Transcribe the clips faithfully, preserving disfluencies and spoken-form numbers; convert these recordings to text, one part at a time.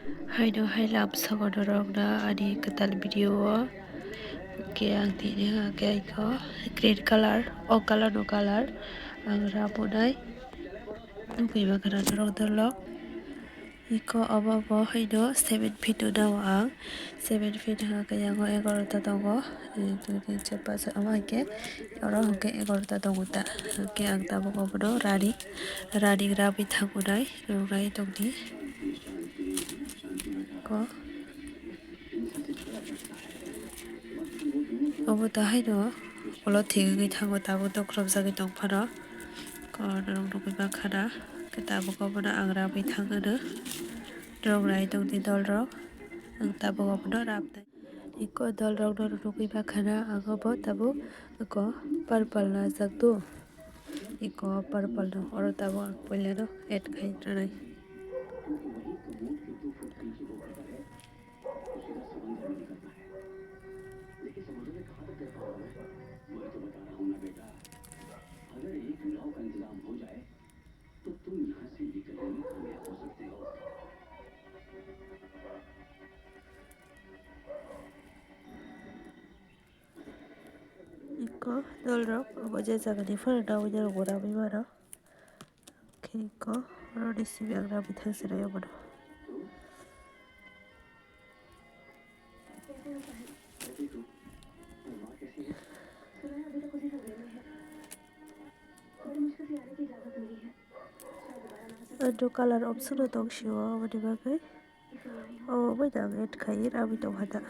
Haino hai lam sago norokno ani kwtal video o. Hwnkhe ang tini hwnkhe iko green colour, o colour no colour ang ramunai. Nugwi mankha norok dolo. Iko obo bo haino seven feet o nao ang. Seven feet hwnkhe yango egarota tongo. Omo hwnkhe oro hwnkhe egarota tongo ta. Hwnkhe ang tabuk obono running, running rabwi thangnai, rwnai tongdi. Ko. Obo ta haino ulo thik wngwi thango, tabuk dokhorok jagwi tong phano. Ko norok nugwi mankha na, khe tabuk obono ang rabwi thang hwno. Norok nai tongdi dolrok, ang tabuk obono rabnai. Iko dolrokno nugwi mankha na, ang obo tabuk iko purple najak do. Iko purple no oro tabuk ang puila no add khai rwnai. Iko dolrok obo je jagani phano nawi norok bo rabwi mano. Khe iko oroni simi ang rabwi thang se nai obono. Ando colour option o tong sio, aboni bagwi obo bai da ang add khai rabwi tong kha da.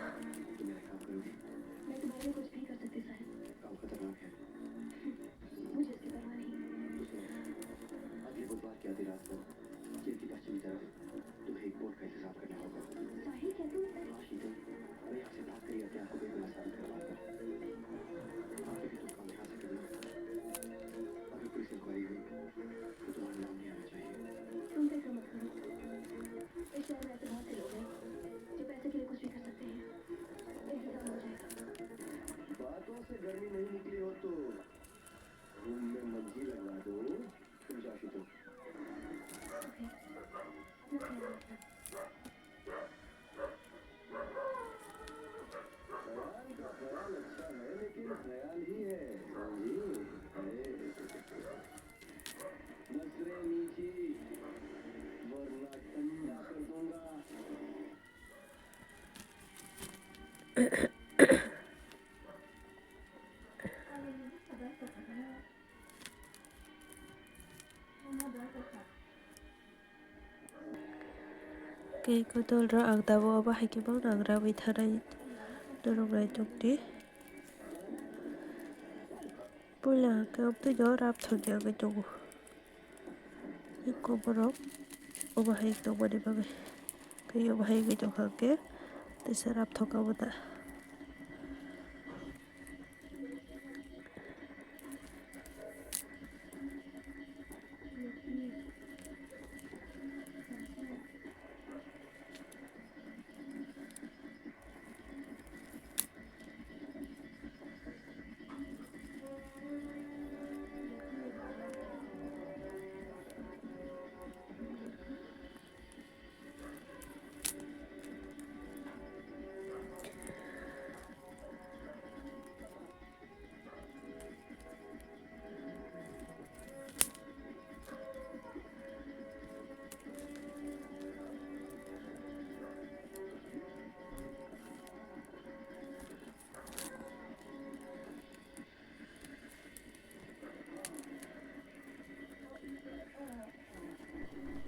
बातों से गर्मी नहीं निकली हो तो रूम में मग्गी लगवा दो, तुम जाओ शीतल। ख्याल का ख्याल अच्छा है, लेकिन ख्याल ही है, समझी? नजरें नीची, वरना ठंडा कर दूंगा। Khe iko dolrok ang tabuk obo hai khe bangno ang rabwi thanai norok naitokdi. Puila hwnkhe amtwino rap thokya wngwi tongo. Iko borok obo hai tongmani bagwi. Tei obo hai wngwi tongkha hwnkhe teisa rap thokya bo ta.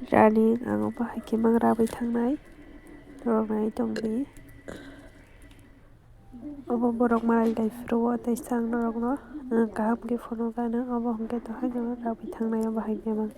Running ang obo hai khe mang rabwi thangnai norok nai tongdi. Obo borok malai lai phuru o tei chwng norokno kaham khe phunukgano obo hwnkhe to haino rabwi thangnai obo hai khe mang.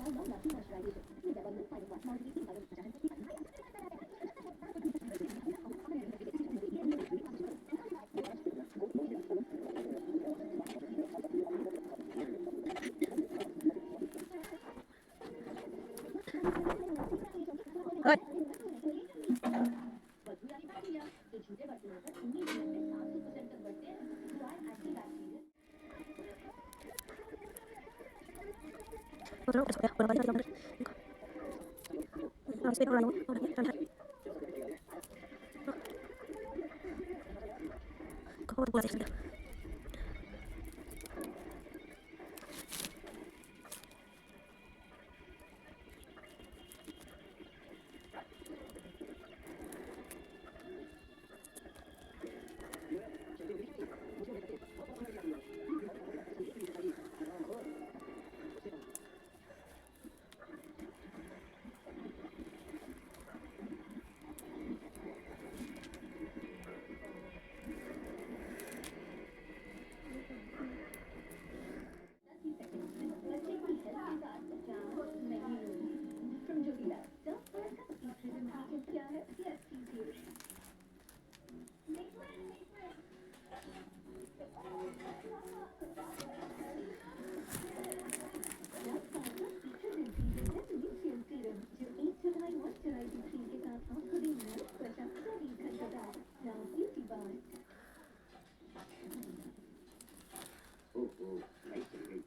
ओहो, नहीं चल गई।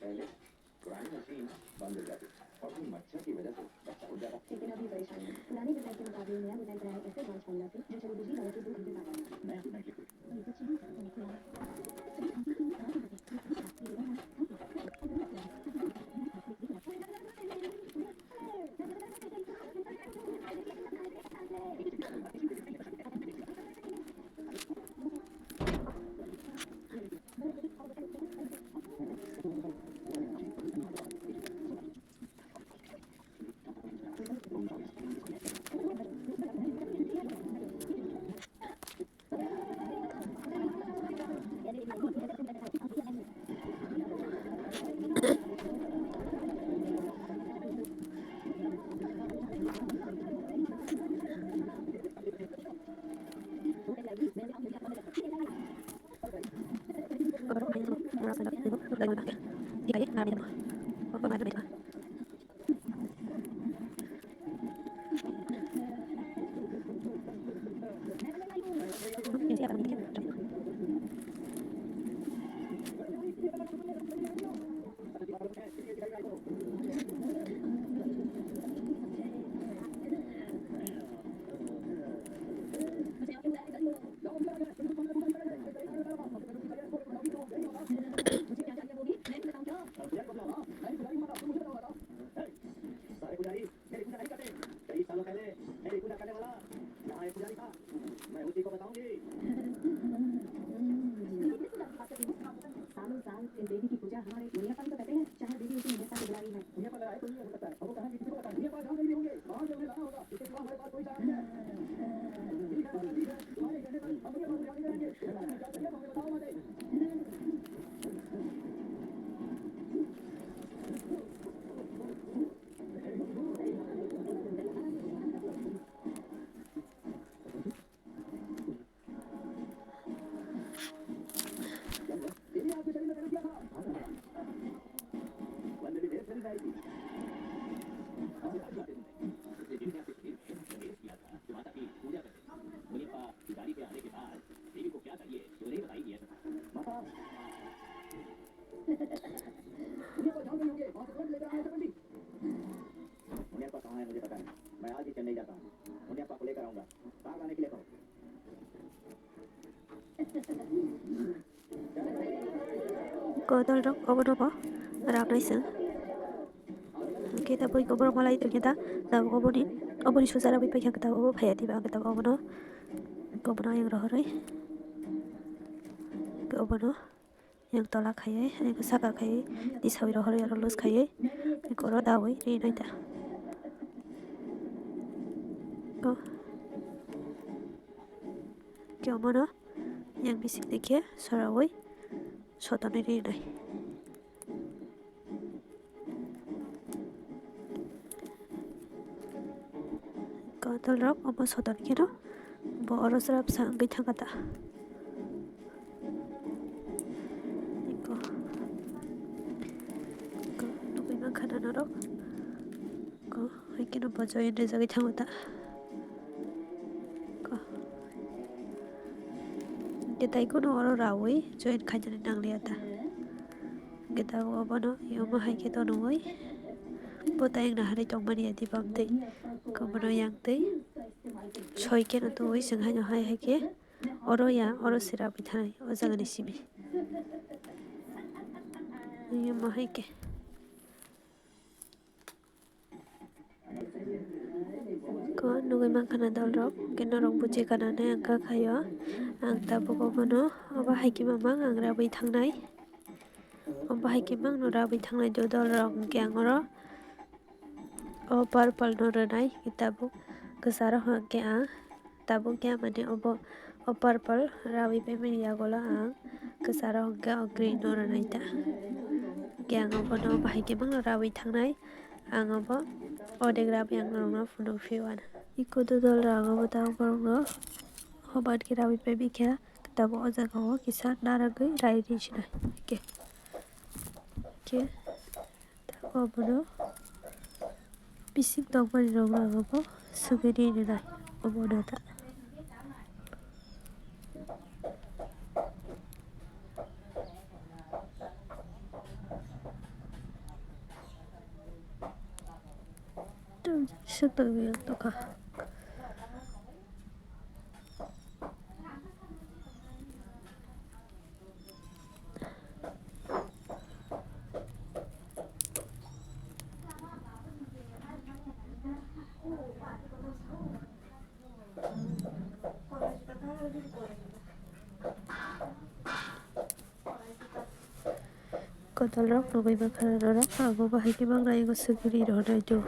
पहले पुरानी मशीन बंद हो जाती और फिर मच्छर की वजह से बच्चा उड़ जाता। लेकिन अभी परेशान है। पुराने गुड नाइट के मुकाबले नया गुड नाइट बनाया ऐसे वॉच फॉर्मूला से जो चले बिजली वाले के दो घंटे बाद। नया गुड नाइट लिक्विड। सालों साल इन देवी की पूजा हमारे मुनिया पंत करते हैं, चाहे देवी उसे मुनिया पंत बुला रही है। मुनिया पंत आए तो ये हो सकता है। अब वो कहाँ की किसी को पता नहीं। मुनिया पंत जहाँ कहीं भी होंगे, वहाँ से उन्हें लाना होगा। इसके सिवा हमारे पास कोई चारा नहीं है। ठीक है, ठीक है। हमारे कहने पर हम मुनिया पंत को जाने देंगे। जब तक हमें बताओ मत। मुनिया पंत कहाँ है मुझे पता नहीं, मैं आज ही चेन्नई जाता हूँ, मुनिया पंत को लेकर आऊंगा। कहाँ जाने के लिए कहो? Kotor rok obono bo rabnai se. Hwnkhe tabuk borok malai tongkhe ta, tabuk oboni, oboni susa rabwi paikha, tabuk obo phaiya diba, hwnkhe tabuk obono, obono yang rohorwi, obono yang tola khaiwi, yang saka khaiwi, tisawi rohorwi aro loose khaiwi, oro dawi rinai ta. Ko, khe omono yang bising dikhe sorawi sotonwi rinai. Kotor rok omo soton kheno bo oro srap sa wngwi thangkha ta. Eko, eko nugwi mankha na norok. Ko, hai khe no bo join rijagwi thango ta. Ko. Hwnkhe tai kunu oro rawi join khainani nangliya ta. Hwnkhe tabuk obono yomo hai khe tonwi bo tai wngna harwi tongmani ya diba amtwi. Hwnkhe bono yang twi soi khe no tongwi chwng haino hai hai khe. oro ya, oro se rabwi thanai, o jaga ni simi. Omo hai khe. Ko nugwi mankha na dol rok, hwnkhe norok buji gana nai ang kha khaio. Ang tabuk obono, obo hai khe mamang ang rabwi thangnai. Obo hai khe mangno rabwi thangnai do dol rok, hwnkhe ang oro o purple no rwnai, tabuk kwcharo hwnkhe ang tabuk ya mane obo o purple rawi paimani yagulo ang kwcharo hwnkhe o green no rwnai ta. Hwnkhe ang obono bahai khe mangno rawi thangnai, ang obo odek rawi ang norokno phunuk phiyuan. Iko dodol rang obo ta borokno hobar khe rawi paimikha, tabuk o jaga o kisa naragwi rai ri sinai. Hwnkhe, hwnkhe. Obono bising tongmani rok no ang obo sugwi ri nai obono ta. Sotwi tongkha. Kotor rok nugwi mankha norok, abo bahai khe mangra ego suguri rw nai do,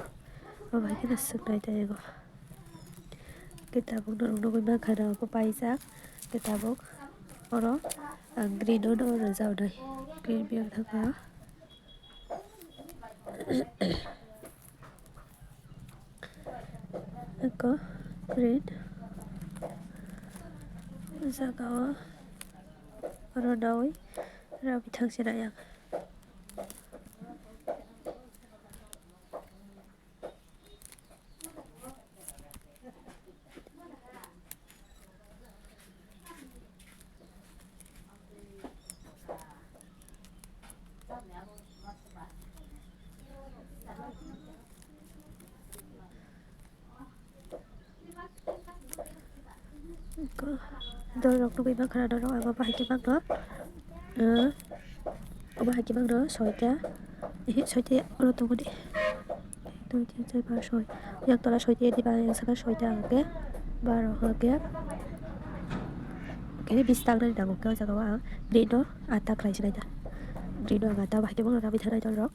abo bahai kheno suknai ta ego. Khe tabuk norok nugwi mankha na abo paijak, khe tabuk oro ang green o no rwjago nai, green biyang thangkha. Eko green jaga o oro nawi rabi thangsi rayang. Dol rok nugwi mankha na norok, abo bahai khe mangno. Obo hai khe mangno soita. Ehe, soita oro tongmani. Ek, dui, tin, char, panch, soi. Yang tola soita, yang saka soita hwnkhe baro hwnkhe. Hwnkhe bis tangnani nango khe o jaga o ang green no atta khlai sinai ta. Green no ang atta bahai khe mangno rabwi thanai dol rok.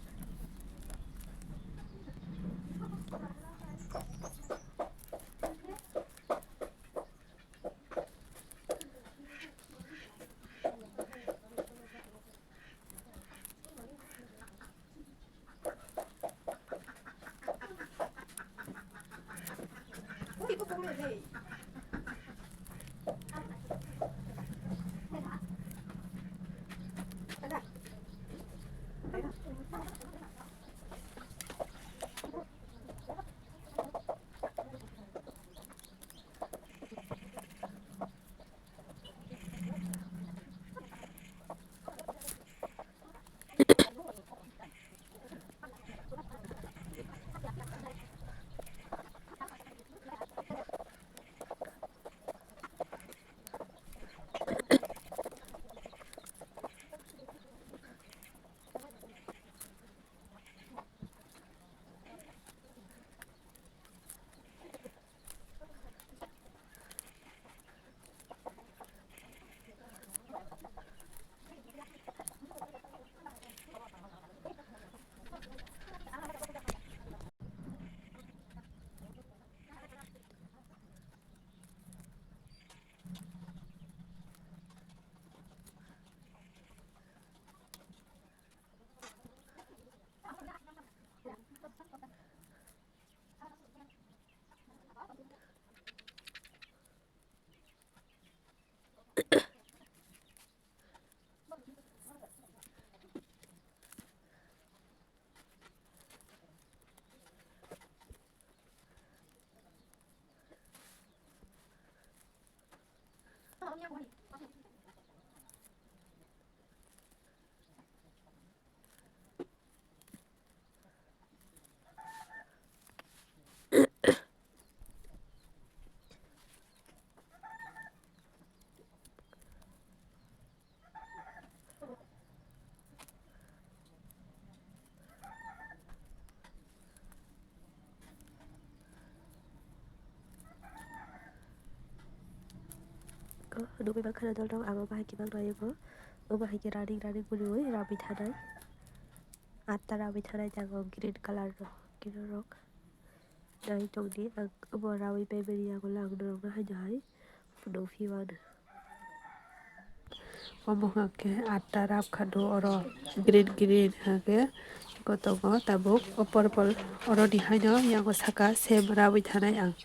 Nugwi mankha na dolrok, ang omo hai khe mang rw o. Omo hai khe running running bwlwi rabwi thanai. Atta rabwi thanai tabuk green colour rok, green rok. Nai tongdi, ang omo rabwi paimani yagulo ang norokno haino hai phunuk phi mano. Omo hwnkhe atta rab kha do oro green green hwnkhe kotongo tabuk o purple oroni haino yango saka sem rabwi thanai ang.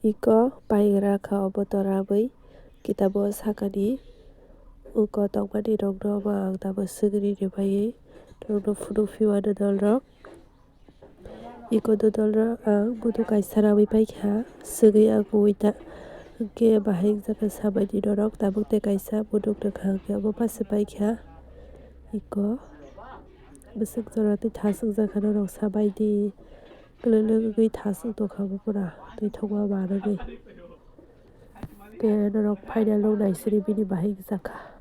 Iko paigra kha obo tora bwi kitabo sakani uko tongmani rokno ma ang tamo swgri rwmani norokno phunuk phi mano dolrok. Iko dodol rok ang budu kaisa rawi paikha, swgwi ang uita hwnkhe bahai wngjakha sabaidi norok tabuk tei kaisa buduk nokha hwnkhe omo paisa paikha. Iko bwswk jora tei thas wngjakha norok sabaidi kwlwng wngwi thas wngtokha bo pura twi thokma manwgwi. Tei norok final rok naisiri bini bahai wngjakha.